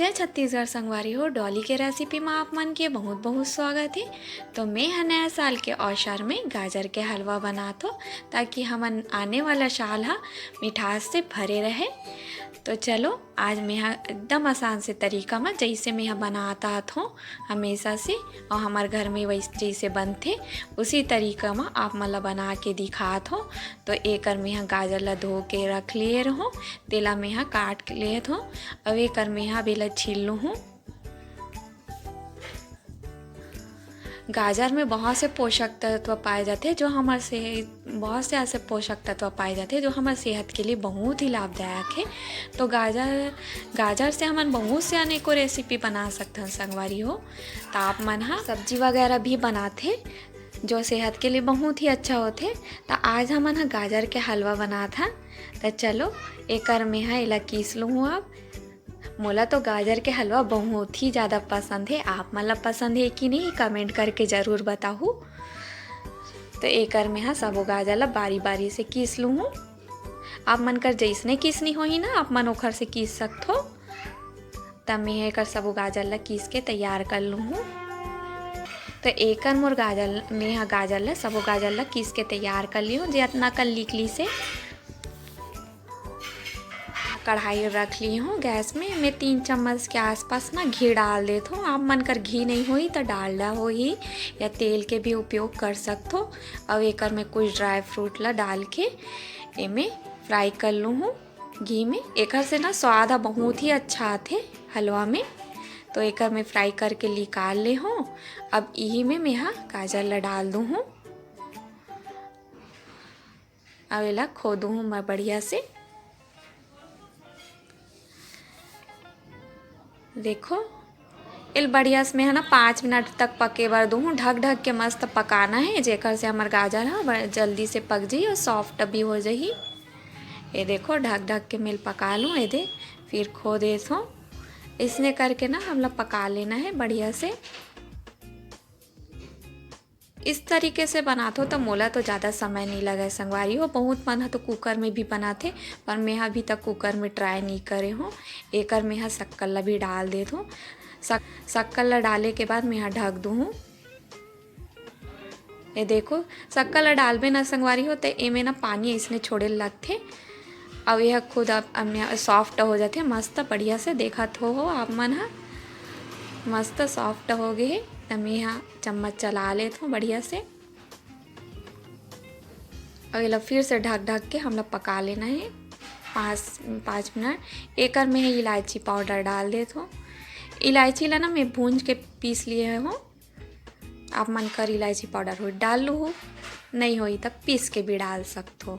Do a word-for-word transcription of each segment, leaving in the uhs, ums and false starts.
जय छत्तीसगढ़ संगवारी हो, डॉली के रेसिपी में आप मन के बहुत बहुत स्वागत है। तो मैं ह नया साल के अवसर में गाजर के हलवा बनात हो, ताकि हमन आने वाला साल ह मिठास से भरे रहे। तो चलो, आज मैं ह एकदम आसान से तरीका में, जैसे मैं ह बनात आत हो हमेशा से, और हमार घर में वैसे जैसे बनथे, उसी तरीका में आप मन ला बना के दिखात हो। तो एकर मैं ह गाजर ला धो के रख लिए रहूँ, तेला मैं ह काट के लेत हो। अब एकर मैं ह बेला छील लूँ। गाजर में बहुत से पोषक तत्व पाए जाते, जो हमार सेहत, बहुत से ऐसे पोषक तत्व पाए जाते, जो हमार सेहत के लिए बहुत ही लाभदायक है। तो गाजर, गाजर से हमन बहुत से अनेकों रेसिपी बना सकते हैं संगवारी हो। तो आप मन ह सब्जी वगैरह भी बनाथे, जो सेहत के लिए बहुत ही अच्छा होथे। तो आज हमन ह गाजर के हलवा बनात हन। तो चलो, एकर मैं ह एला कीस लूँ अब। मोला तो गाजर के हलवा बहुत ही ज़्यादा पसंद है। आप मन ला पसंद है कि नहीं, कमेंट करके ज़रूर बताहू। तो एकर मैं ह सबो गाजर ला बारी बारी से कीस लूँ। आप मन कर जैसने कीसनी होही ना, आप मन ओखर से कीस सकथो। तब मैं एकर सबो गाजर ला कीस के तैयार कर लूँ। तो एकर मोर गाजर, मैं ह गाजर ला, सबो गाजर ला कीस के तैयार कर ली हूँ, जे अतना कर लिकली से। कढ़ाई रख ली हूँ गैस में। मैं तीन चम्मच के आसपास ना घी डाल देत हूँ। आप मन कर घी नहीं होही तो डालडा होही या तेल के भी उपयोग कर सकथो। अब एकर में कुछ ड्राई फ्रूट ला डाल के एमे फ्राई कर लूँ हूँ घी में। एकर से ना स्वाद ह बहुत ही अच्छा आथे हलवा में। तो एकर मैं फ्राई करके निकाल ले हूँ। अब इही में मैं ह गाजर ला डाल दूँ हूँ। अब एला खो दूँ हूँ मैं बढ़िया से। देखो, एल बढ़िया से मैं ह ना पाँच मिनट तक पके बर दूँ हूँ। ढक ढक के मस्त पकाना है, जेकर से हमर गाजर ह ब-, जल्दी से पक जाही और सॉफ्ट भी हो जाही। ये देखो, ढक ढक के मैं एल पका लूँ। ये दे, फिर खो देत हूँ। इसने करके ना हमला पका लेना है बढ़िया से। इस तरीके से बनाथो तो मोला तो ज़्यादा समय नहीं लगे संगवारी हो। बहुत मन ह तो कुकर में भी बनाथे, पर मैं ह अभी तक कुकर में ट्राई नहीं करे हूँ। एकर मैं ह शक्कर ला भी डाल देत हूँ। शक-, शक्कर ला डाले के बाद मैं ह ढक दूँ हूँ। ये देखो, शक्कर ला डालबे ना संगवारी हो, तो एमे ना पानी इसने छोड़े लगथे। अब यह खुद अब, अब सॉफ्ट हो जाथे मस्त बढ़िया से। देखत हो, हो आप मन ह, मस्त सॉफ्ट हो गए हे। त मैं ह चम्मच चला लेत हूँ बढ़िया से। अब एला फिर से ढक ढक के हमला पका लेना है पाँच, पाँच मिनट। एकर में इलायची पाउडर डाल देत हूँ। इलायची ला ना मैं भूंज के पीस लिए हूँ। आप मन कर इलायची पाउडर हो डाल लू हो, नहीं होई त पीस के भी डाल सकथो।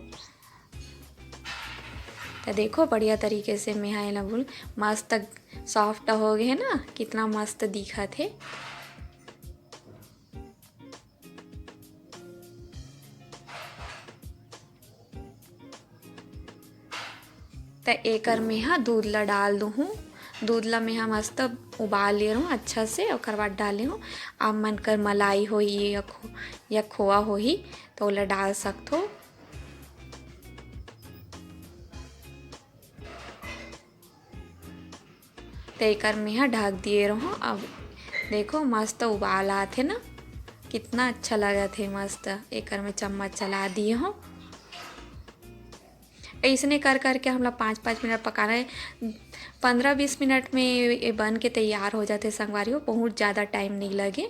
तो देखो बढ़िया तरीके से मैं ह एला भून मस्त सॉफ्ट हो गए है ना, कितना मस्त दिखत है। त एकर में ह दूध ला डाल दूहूँ। दूध ला में ह मस्त उबाल ले रहूँ अच्छा से, ओकर बाद डाले हूँ। आप मन कर मलाई होही या खो-, या खोआ होही त ओला डाल सकथो। त एकर में ह ढक दिए रहूँ। अब देखो मस्त उबाल आत हे ना, कितना अच्छा लगत हे मस्त। एकर में चम्मच चला दिए हूँ। अइसने कर करके हमला पाँच पाँच मिनट पकाना है। पन्द्रह बीस मिनट में ये बन के तैयार हो जाथे संगवारी हो, बहुत ज़्यादा टाइम नहीं लगे।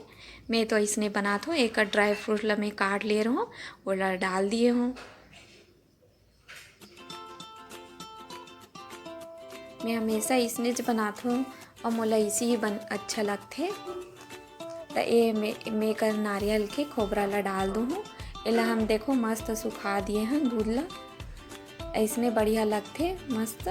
मैं तो अइसने बनात हूँ। एक ड्राई फ्रूट ला मैं काट ले रहूँ, ओला डाल दिए हूँ। मैं हमेशा इसने ज बनात हूँ और मोला इसी ही बन अच्छा लगथे। त ए मैं, मैं कर नारियल के खोबरा ला डाल दूँ हूँ। एला हम देखो मस्त सुखा दिए हैं दूध ला, ऐसने बढ़िया लगथे मस्त।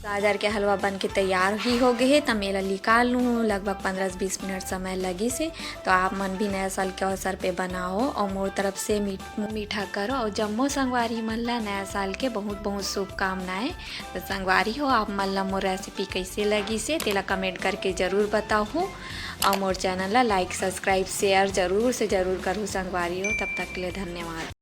गाजर के हलवा बन के तैयार ही हो गए हे, त मैं एला निकाल लूँ। लगभग पन्द्रह से बीस मिनट समय लगिस हे। तो आप मन भी नया साल के अवसर पे बनाओ और मोर तरफ से मीठ-, मीठा करो और जम्मो संगवारी मन ला नया साल के बहुत बहुत शुभकामनाएं। तो संगवारी हो, आप मन ला मोर रेसिपी कैसे लगिस हे, तेला कमेंट करके जरूर बताहू और मोर चैनल ला लाइक, सब्सक्राइब, शेयर जरूर से जरूर करू संगवारी हो। तब तक के लिए धन्यवाद।